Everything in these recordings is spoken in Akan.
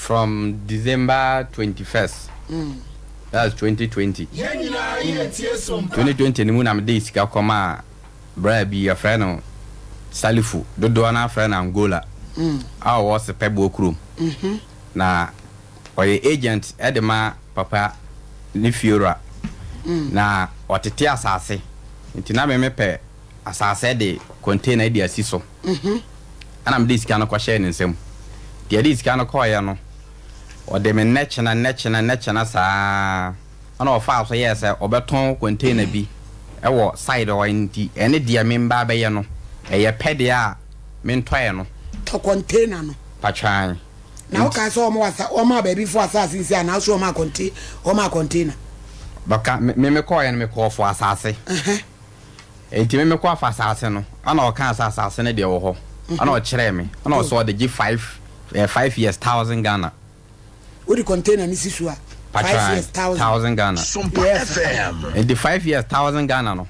From December 21st, that's 2020. 2020 no mu na mede sika kɔmaa braa bi, yɛfrɛ no Salifu, dodoɔ no afrɛ no Angola, a ɔwɔ Sepɛboɔ kurom. Na ɔyɛ agent de ma papa ne fiewura. Na ɔtete asase. Nti na me mepɛ asase de container de asi so. Ɛna mede sika no kɔhyɛɛ ne nsam. Nti yɛde sika no kɔeɛ no, ɔde me nnɛkyena nnɛkyena nnɛkyena saa. Ɛna ɔfaa so yɛɛ sɛ ɔbɛtɔn container bi wɔ side hɔ, nti ɛne deɛ memba abɛyɛ no, ɛyɛ pɛ deɛ a mentɔɛ no. Tɔ container no. Patwan. Na wokaa sɛ ɔma wasa ɔma baabi fo asase nsi anaa so ɔma container, ɔma container? Bɛka me mekɔɔɛ no, mekɔɔ fo asase. Nti me mekɔ afa asase no, ɛna ɔkaa sɛ asase no deɛ wɔ hɔ. Ɛna ɔkyerɛɛ me. Ɛna ɔsɛ ɔde gye 5 years 1,000 Ghana. Wode container no si so a, 5 Patwan. years, 1,000. 1,000 Ghana. Sompa FM. Nti 5 years 1,000 Ghana no,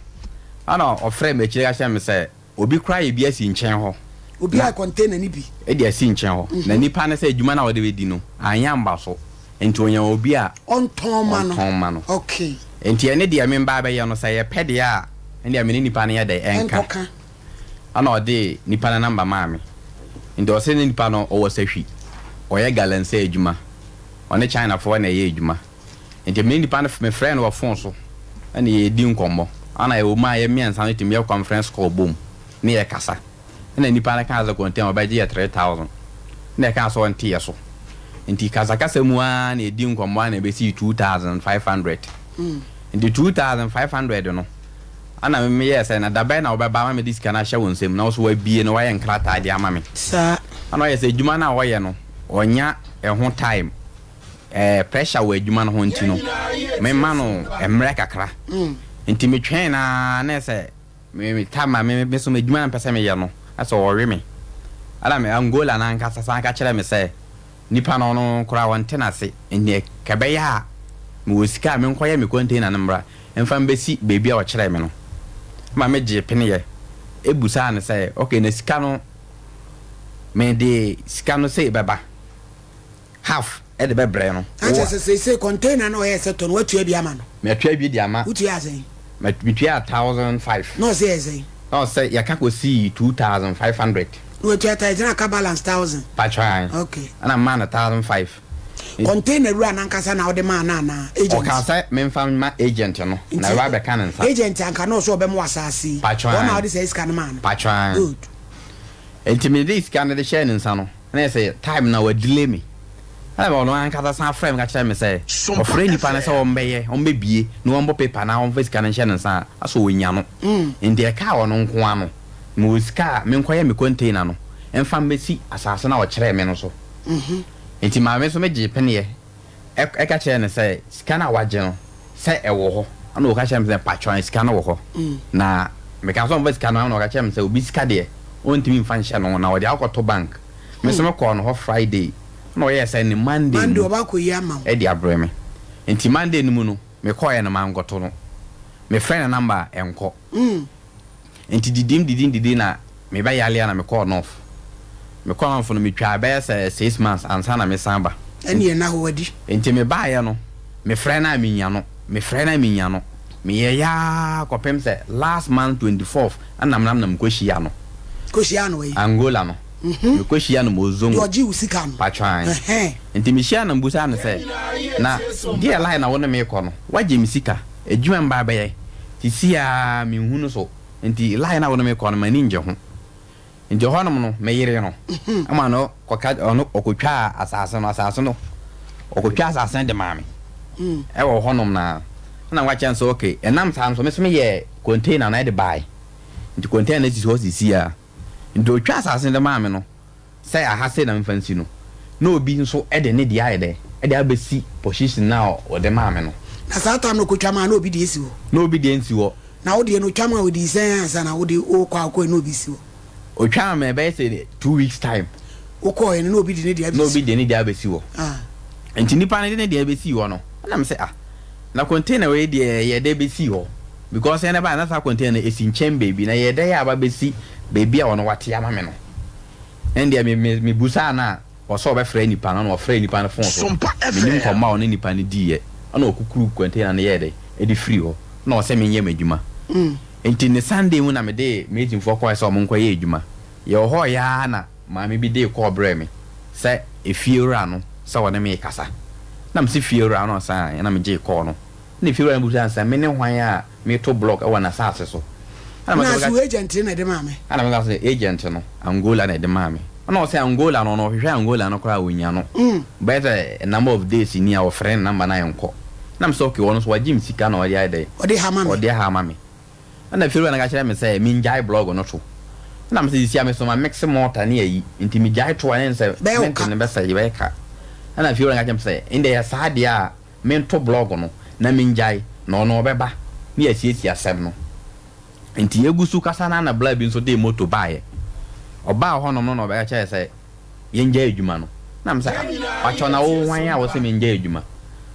ɛna ɔfrɛ me akyire ka kyerɛ me sɛ obi koraa yɛ bi asi nkyɛn hɔ. Obi a container no bi. Ɛde asi nkyɛn hɔ. Na nipa no sɛ adwuma no a wɔde bɛdi no anyɛ amba so. Nti ɔnya obi a ɔntɔn ma no. Ɔntɔn ma no. Nti ɛne deɛ memba abɛyɛ no, sɛ yɛpɛ deɛ a, ɛne deɛ me ne nipa no yɛ dɛ ɛnka. Ɛnkɔka. Ɛna ɔde nipa no number maa me. Nti ɔsɛ ne nipa no ɔwɔ Sahwi. Ɔyɛ galamsey adwuma. Ɔne Chinafoɔ na ɛyɛ adwuma. Nti me ne nipa no, mefrɛ no wɔ phone so ɛna yɛdi nkɔmmɔ. Ɛna ɛwɔ mu a yɛ mmiɛnsa no tumi yɛ conference call bom ne yɛkasa. Ɛna nipa no kaa sɛ container ɔbɛgye yɛ 3,000. Ɛna ɛkaa sɛ ɔnte yɛ so. Nti kasakasa mu ara na yɛdi nkɔmmɔ a na ɛbɛsii 2,500. Nti 2,500 no, ɛna me meyɛɛ sɛ na dabɛn na wobɛba ma mede sika no ahyɛ wo nsam na wo so wabie na wayɛ nkrataa de ama me. Saa. Ɛna ɔyɛ sɛ adwuma no a ɔyɛ no, ɔnya ɛho time. Pressure wɔ adwuma no ho nti no, mema no mmerɛ kakra. Nti metwɛn naa na sɛ me time a me so adwuma no mpɛ sɛ meyɛ no, ɛsɛ ɔwe me. Ɛna me Angola no ankasa san ka kyerɛ me sɛ nipa no ɔno koraa ɔnte n'ase, nti kɛbɛyɛ a mewɔ sika a menkɔyɛ me container no mmra mfa mbɛsi baabi a ɔkyerɛ me no. Ma megye peneɛ ebusaa no sɛ, okay, na sika no, mede sika no sɛ bɛba half ɛde bɛbrɛ no. Na kyerɛ sɛ seesei container no ɔyɛ sɛ tɔ no, watua bi ama no? Matua bi de ama. Wotua sɛn? Metua 1,500. Na ɔsɛ yɛ sɛn? Na ɔsɛ yɛka kɔsii 2,500. Na watua 1,000, aka balance 1,000. Patwan. Ɛna maa no 1,500. Container wura nankasa na wode maa no anaa agent? Ɔka sɛ memfa ma agent no na ɛba bɛka ne nsa. Agent anka na ɔsɛ ɔbɛma asase yi. Patwan. Wɔn na wode sɛ sika no maa no? Patwan. Good. Nti mede sika no de hyɛɛ ne nsa no, na yɛ sɛ time na wadelay me. Ɛna ɔno ankasa san frɛ me ka kyerɛ me sɛ ɔfrɛ nipa no sɛ ɔmbɛyɛ, ɔmbɛbie na ɔmbɔ paper na ɔmfa sika no nhyɛ ne nsa a, asɛ ɔnya no. Nti ɛkaa ɔno nko ano, mewɔ sika a menkɔyɛ me container no mfa mbɛsi asase no a ɔkyerɛɛ me no so. Nti maame nso megye peneɛ ɛka kyerɛ no sɛ sika no a wagye no sɛ ɛwɔ hɔ. Ɛna ɔka kyerɛ me sɛ patwɔn, sika no wɔ hɔ. Na meka sɛ ɔmfa sika no, ɛna ɔka kyerɛ me sɛ obi sika deɛ ɔntumi mfa nhyɛ no, na ɔde akɔto bank. Me nso mekɔɔ no hɔ Friday, ɛna ɔyɛɛ sɛ ne Monday Monday mu ɔba akɔyi ama wo. Ɛde abrɛ me. Nti Monday no mu no, mekɔɔɛ no mankɔto no. Mefrɛ ne number a, ɛnkɔ. Nti didim didim didi na mebɛyale a na mekɔɔ north. Mekɔɔ north no, metwaa bɛyɛ sɛ 6 months ansa na mesan ba. Ɛne ɛna hɔ wadi. Nti mebaeɛ no, mefrɛ no a menya no, mefrɛ no a menya no. Meyɛ yaa kɔpem sɛ last month 24th ɛna menam na mekɔhyia no. Kɔhyia no wɔ Angola no. Mekɔhyia no Mozongo. Deɛ ɔgye wo sika no. Patwan. Nti mehyia no, mbusa no sɛ, na deɛ line na wo ne mekɔ no, woagye me sika, adwuma mba bɛyɛ sisi a menhu no so, nti line na wo ne mekɔ no, m'ani ngye ho. Nti hɔnom no meyere no ama no kɔka, ɔno ɔkɔtwaa asase no, ɔkɔtwaa asase no de maa me ɛwɔ hɔnom. Na ɛna wakyɛn sɛ okay, ɛnam saa no so me so meyɛ container na ɛde bae. Nti container no sisi hɔ sisi a, nti ɔtwa asase no de maa me no sɛ aha sei na memfa nsi no, na obi nso ɛde ne deɛ ayɛ dɛ ɛde abɛsi position na ɔde maa me no. Na saa time no kɔtwa maa na obi deɛ si hɔ? Na obi deɛ nsi hɔ. Na wo deɛ no otwa maa odi sɛn ansa na wode wokɔ akɔɛ na obi si hɔ? Otwa me bɛyɛ sɛ 2 weeks time. Wokɔɛ no na obi de ne deɛ na abɛsi? Obi de ne deɛ abɛsi hɔ. Ah. Nti nipa no de ne deɛ bɛsi hɔ no, ɛna me sɛ, ah, na container wei deɛ yɛ dɛ bɛsi hɔ? Because ɛnɛ ba na saa container no esi nkyɛn baabi, na yɛ dɛ yɛ aba bɛsi baabi a ɔno wate ama me no. Ɛn deɛ me me me busaa no a. Ɔsɛ ɔbɛfrɛ nipa no, na ɔfrɛ nipa no phone so. Menim nkɔmmɔ a ɔne nipa no diiɛ. Ɛna ɔkukuru container no yɛɛ dɛ ɛde firi hɔ. Na ɔsɛ menyɛ m'adwuma. Nti ne Sunday mu na mede masonfoɔ kɔɛ sɛ ɔmo nkɔyɛ adwuma. Yɛwɔ hɔ yaa na maame bi de kɔɔ brɛ me sɛ efiewura no sɛ ɔne me kasa. Na mese fiewura no, ɔsan na megyee kɔɔ no. Na efiewura no bisa sɛ me ne hwan a meto block ɛwɔ n'asase so. Ɛna na so agent na ɛde maa me. Ɛna meka sɛ agent no, Angola na ɛde maa me. Ɛna ɔsɛ Angola no, ɔno ɔhwehwɛ Angola no koraa, onya no. Bɛyɛ sɛ number of days ni a ɔfrɛ ne number na ɛnkɔ. Na mesɛ okay, ɔno so wagye me sika na ɔde ayɛ dɛ. Ɔde ha ma me. Ɔde ha ma me. Ɛna fiewura no ka kyerɛ me sɛ mengyae block no to. Ɛna mesɛ sisi a me so ma mix mortar ne ayi. Nti megyae to a, ne sɛ Bɛyɛ wo cement ka. no bɛsɛe, bɛyɛ ka. Ɛna fiewura no ka kyerɛ me sɛ ndɛ yɛ saa deɛ a, mento block no na mengyae na ɔno ɔbɛba ne yɛasiesie asɛm no. Nti yɛgu so kasa na na bla bi nso de moto baeɛ. Ɔbaa hɔnom no na ɔbɛka kyerɛ sɛ yɛngyae adwuma no. Na mesɛ, "Pakyɛw, na wo hwan a wɔsɛ mengyae adwuma?"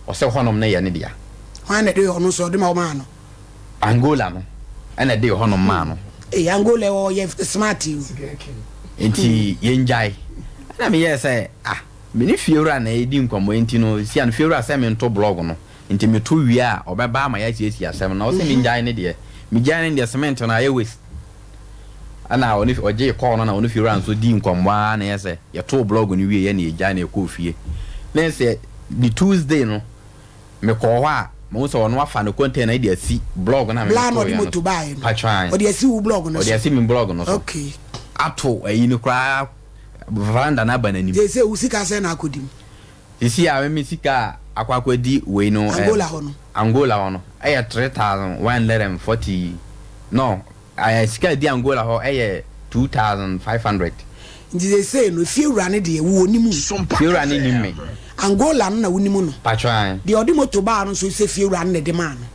Ɔsɛ hɔnom no yɛ ne dea. Hwan na ɛde ɔno nso ɔde ma ɔmaa no? Angola no ɛna ɛde hɔnom maa no. Ee, Angola ɔyɛ smart o. Nti yɛngyae. Ɛna meyɛɛ sɛ, ah, me ne fiewura na ɛdi nkɔmmɔ, nti no sia no fiewura sɛ mento block no. Nti meto wie a, ɔbɛba ama yɛasiesie asɛm no. Na ɔsɛ mengyae ne deɛ. Megyae ne deɛ, cement no ayɛ waste. Ɛna ɔne ɔgyee kɔɔ no na ɔne fiewura nso dii nkɔmmɔ ara na yɛ sɛ yɛtoo block no wie yɛ na yɛgyae na yɛkɔɔ fie. Na yɛ sɛ the Tuesday no, mekɔɔ hɔ a, mahu sɛ ɔno afa ne container de asi block no a Bla na ɔde metooeɛ no moto so. baeɛ no. Patwan. Ɔde asi wo block no Ɔde so. asi me block no so. Okay. Ato ayi no koraa, veranda no aba n'anim. Gye sɛ wo sika sɛ na akɔdi mu. Sisi a me sika a akɔ akɔdi wei no Angola hɔ no. Angola hɔ no ɛyɛ 3,140, no, ɛyɛ sika a di Angola hɔ ɛyɛ 2,500. Nti sɛ no efiewura no deɛ, wo onim. Fiewura no nim me. Angola no na wonim no. Patwan. Deɛ ɔde moto baa no nso, sɛ fiewura no na ɛde maa no.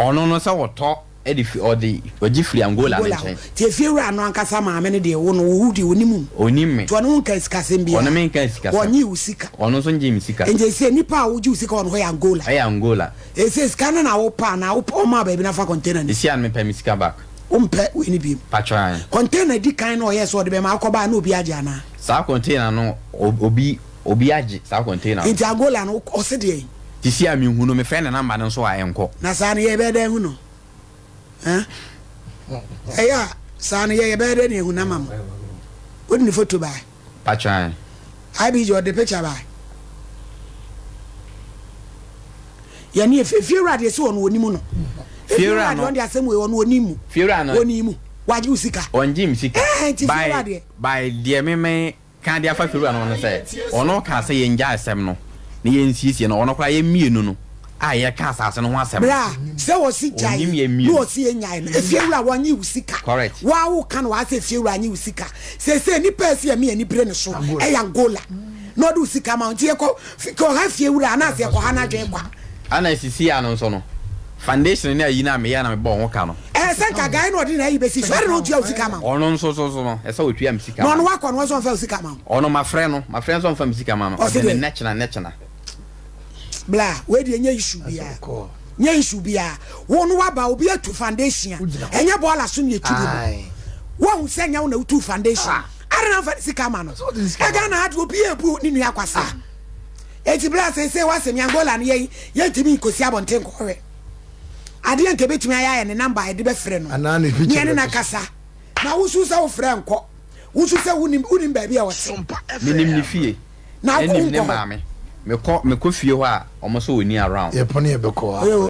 Ɔno no sɛ wɔtɔ ɛde fi, ɔde ɔgye firi Angola ne Angola nkyɛn. Hɔ. Nti efiewura no ankasa maame no deɛ, wo no wo deɛ onim no. Onim me. Nti ɔne wo nka sikasɛm biara. Ɔne me nka sikasɛm. Wɔnye wo sika. Ɔno nso ngye me sika. Nti sɛ nipa a wogye wo sika wɔ no hɔ yɛ Angola. Ɛyɛ Angola. Ɛsɛ sika no na wopɛ anaa wopɛ ɔma baabi na fa container no? Esi a no mepɛ me sika back. Wompɛ wei no biem? Patwan. Container di kan na ɔyɛ sɛ ɔde bɛma akɔbaa na obi agye anaa? Saa container no, obi agye saa container no. Nti Angola no ɔse deɛ? Sisi a mehu no, mefrɛ ne number no nso a, ɛnkɔ. Na saa no yɛbɛyɛ dɛn hu no? Ɛyɛ a saa no yɛbɛyɛ dɛn ne ehu nama mo? Wode ne photo baa? Patwan. IBG ɔde picture baa? Yɛne efiewura deɛ sɛ ɔno onim no. Efiewura deɛ, ɔno deɛ, asɛm wei ɔno onim mu. Fiewura no. Onim mu. Wagye wo sika. Ɔngye me sika. Ɛɛ, nti fiewura deɛ. By deɛ meme ka de afa fiewura no no sɛ ɔno ka sɛ yɛngya asɛm no na yɛnsiesie no, ɔno koraa yɛ mmienu no a yɛka asase no ho asɛm no. Bra sɛ wɔsi gyae Onim yɛ na mmienu. Wɔsi yɛ nyae no, efiewura wɔnye wo sika. Correct. Waa wo ka no waa sɛ efiewura nye wo sika. Sese nipa esi ɛmi ani bere ne so ɛyɛ Angola na ɔde wo sika ma wo, nti yɛkɔ kɔ ha fiewura anaasɛ yɛkɔ ha n'adwene kwa. Ana sisi ano nso no, foundation ne ayi no a meyɛ na mebɔɔ ho ka no. Ɛɛ, sɛ nka guy na ɔde na ayi besi so, ɛde na ɔtua wo sika ma wo. Ɔno nso so no, ɛsɛ ɔtua me sika Na ma ɔno me. wakɔ no, wɔn nso ɔmfa wo sika ma wo. Ɔno mafrɛ no sɛ ɔmfa me sika ma me. Ɔse Ɔde ne deɛ? Nɛkyena nɛkyena. Bla, wei deɛ nyɛ issue biara, nyɛ issue biara. Wo no waba obi atu foundation a, ɛnyɛ bɔɔla so ne etu bi no. Wɔn sɛ nyɛ wo na wotu foundation ara na nfa ne sika ma no. Ɛga na adi obi ebu ne nua kwasa. Eti bla, sese wasɛm Angola no, yɛn yɛntumi nkosi abɔnten kɔhwɛ adeɛ. Nka ebetumi ayɛ ne number a yɛde bɛfrɛ no. Anaa ne picture ne yɛne bɛto na so. Kasa na wosu sɛ wofrɛ nkɔ, wosu sɛ wonim baabi a wɔte. Menim ne fie. Na wokɔ Ɛnim ne nkɔ hɔ. maame. Mekɔ fie hɔ a, ɔmo sɛ ɔni around. Yɛpɔne yɛbɛkɔ. Oyo.